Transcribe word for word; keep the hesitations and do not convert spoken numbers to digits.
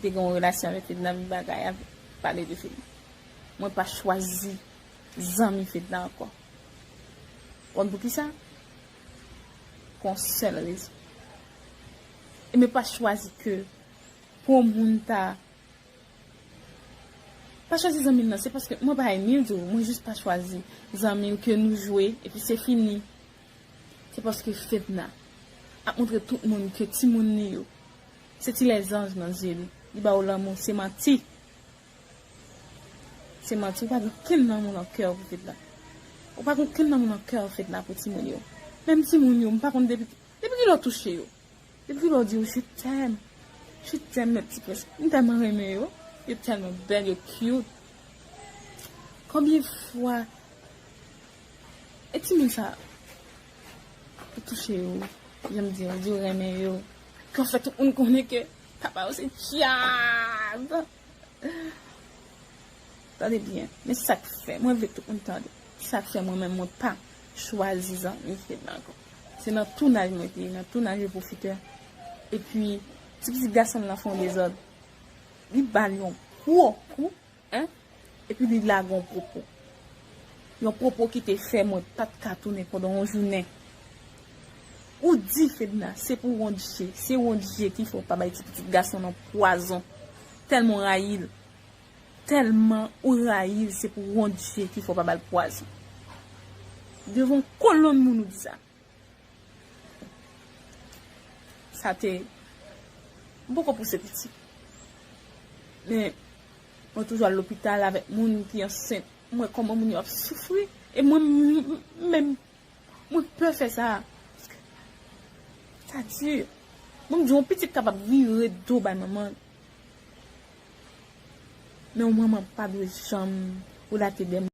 Te gen yon relasyon avèk Fedna, m bagay avè pale de Fedna. Mwen pa chwazi zanmi Fedna ankò. Konn poukisa? Pou yon sèl rezon. E mwen pa chwazi ke pou yon moun ta pa chwazi zanmi l nan, se paske mwen pa enmi l tou, mwen jis pa chwazi zanmi l ke nou jwe, epi se fini. Se paske Fedna ap montre tout moun ke timoun li yo, se ti lèzanj nan zye li. Li ba yo lanmou, se manti. Se manti, ou pa gen okenn lanmou nan kè w pou Fedna. Ou pa gen okenn lanmou nan kè w, Fedna, pou timoun yo. Menm timoun yo, m pa konn depi, depi kilè w touche yo. Depi kilè w di yo, "Je t'aime, je t'aime, mes petits princes." M tèlman renmen yo. Yo tèlman bèl, yo cute. Konbyen fwa e timoun sa yo touche yo, jan m di yo, di yo renmen yo, ke w fè tout moun konnen ke papa yo se dyab. Tande byen, men sa k fè, mwen vle tout moun tande. Sa k fè mwen menm mwen pa chwazi zanmi Fedna ankò. Se nan tounaj mwen te ye, nan tounaj yo pwofitè. Epi, ti pitit gason m nan fè yon dezòd. Li ba l yon gwo kou, en, epi li lage yon pwopo. Yon pwopo ki te fè mwen pa t ka tounen pandan yon jounen. Ou di, Fedna, se pou wont je, se wont je ki fè w pa bay ti pitit gason nan pwazon. Tèlman w rayi l. Tèlman ou rayi l, se pou wont je ki fè w pa ba l pwazon. Devan yon kolonn moun ou di sa. Sa te, m poko pouse pitit. Men, mwen toujou al lopital avèk moun ki ansent. M wè kòman moun yo ap soufri. E mwen m- m- menm, mwen pè fè sa. Paske sa di. Mwen m di yon pitit kapab vire do bay manman l. Men yon manman pa dwe janm relate de